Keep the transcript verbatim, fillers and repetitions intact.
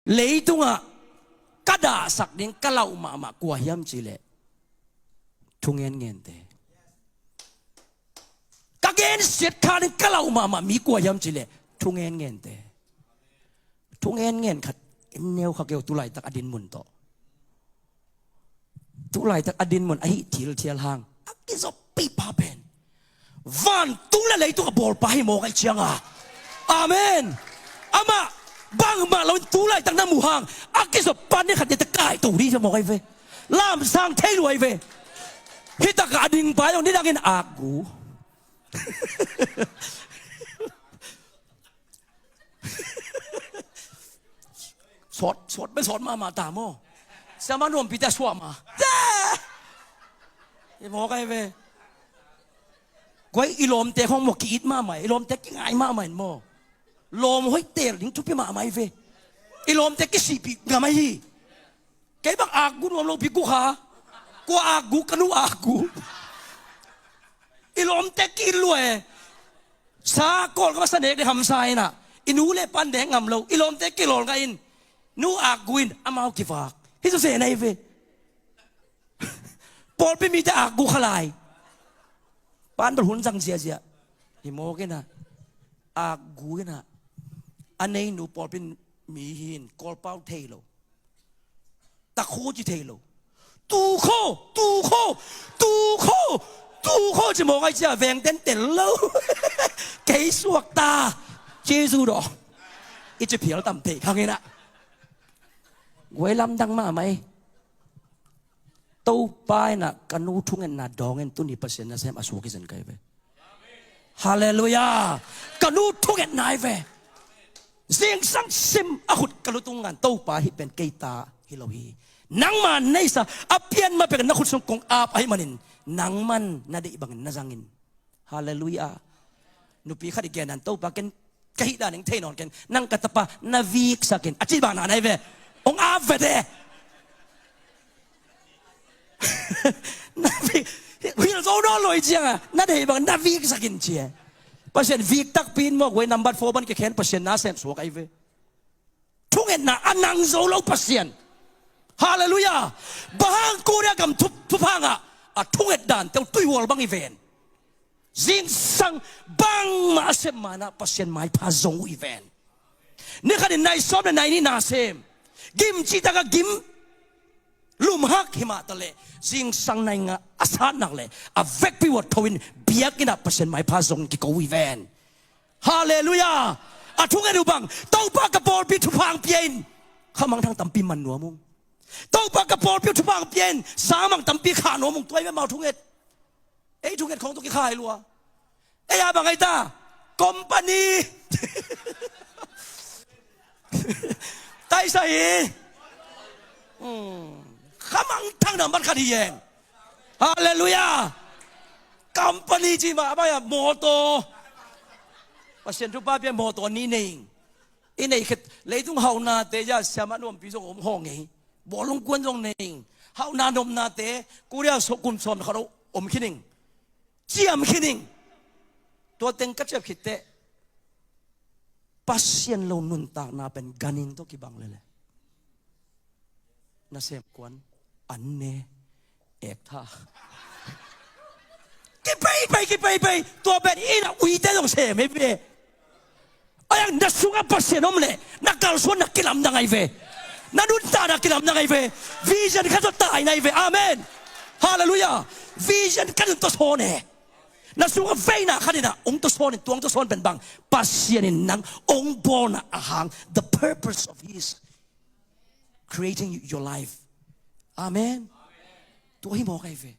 Leitungah ka dahsak ding ka lauh mahmah kua hiam cih leh, thungen ngente. Ka gensiat kha ding ka lauh mahmah mi kua hiam cih leh, thungen ngente. Thungen ngen khat en neu kha kei o, tulaitak a dinmun tawh. Tulaitak a dinmun ahi thilthial hang a kizoppi pa pen vantung le leitung a bawlpa hi mawk ahih cianga. Amen. Amah bangmah loin tulaitak na muh hang a kizop pa ni khat ni te kaito ding hi mawk ahi ve. Lamsang thei lua ahi ve. Hitakah a dingpa zong nidangin akgu. Sawt, sawt, bel sawt mahmah ta maw. Siamah nuampite a suah ma. I mawk ahi ve. Guai, i lawmte khong maw ki-it mahmah, i lawmte kingai mahmah in maw. Lawm hoih teel ding thupi mahmah ahi ve. I lawmte kisihpih ngam ahi hi. Kei bang akgu nuam lo pi gu kha. Kua akgu, ka nu akgu. I lawmte ki-it lua e. Sa kawl ka masa nek ding hamsa inah, i nu le pan nek ngam lo, i lawmte kilawl ngah in, nu akgu in amau kivak. Hih cu se na hi ve. Pawlpi mite akgu kha lai. Pan bel hun zang ziahziah. Hi mawk inah, akgu inah, a neinu pawlpi mi hi in, Kawlpau thei lo. Takhu ci thei lo. Tukho, tukho, tukho, tukho ci mawk ahi cia vengten tel lo. Kei suakta. Jesu dawh. I ci phial tam thei khang inah. Guai, lamdang mahmah ei. Topa inah ka nu thungetna dawngin tuni Pasian nasem a suak hi zen kai ve. Halleluiah. Ka nu thungetna hi ve. Zingsang sim a khut ka lutung ngan, Topa, hih pen kei ta hi lo hi. Nangma neisa a pian ma pek na khut sung kong ap ahih manin nangman na deih bangin na zangin. Halleluiah. Nupi khat i gen dan, Topa, ken ka hih dan ing thei nawn keng, nang ka tapa na viksakin a cih bang na hi ve. Hong ap vete. Na vik, hil zo nawn lo hi cianga na deih bang na viksakin ci e. Pasian vik takpi in mawk ve, nambat four ban kikhen Pasian nasem suak ahi ve. Thungetna a nang zo lo Pasian. Halleluiah. Bang hang Korea gam thup, thuphangah a thunget dante uh tuihual bang hi ven. Zingsang bangmah a sem manah Pasian maipha zong uh hi ven. Ni khatin nai sawm le nai nih nasem, gim cihtakah gim, lumhak hi mah taleh zingsang nai nga a satnak le a vekpi uh a tho in biakinn ah Pasian maipha zong kiko uh hi ven. Halleluiah. A thunget uh bang, Topa, ka pawlpi thupha hong pia in. Khamangthang tampi man nuam ung. Topa, ka pawlpi uh thupha hong pia in. Sangmang tampi khah nuam ung. Tua hi ve amau thunget. Ei thunget khong tawh kikhai lua. Ei a bang ahi ta? Company. Taisa hi. Hmm. Khamangthang nambat khat hi yen. Halleluiah. Company ci mah a bai a mawtaw. Pasian thupha pia mawtaw ni nei ing. I nei khet leitung hauhnate ja siamah nuampi zong om haw ngei. Bawlung kuan zong nei ing. Hauhna nopnate Korea kum sawm khat om khin ing. Ciam khin ing. Tua teng ka ciap khitteh Pasian lo nuntakna pen ganhing tawh kibang lele. Nasem kuan an ne ek tha. Kipeipei, kipeipei. Tua pen inn ah uite zong sem hi ve. Ahi hang na sungah Pasian om leh na kalsuan na kilamdang ahi ve. Na nuntakna kilamdang ahi ve. Vision khat tawh taina ahi ve. Amen. Halleluiah. Vision khat in tawsawn e. Na sungah veina khat in ah hong tawsawn in, tua hong tawsawn pen bang, Pasian in nang hong bawlna a hang, the purpose of his creating your life. Amen. Tua hi mawk ahi ve.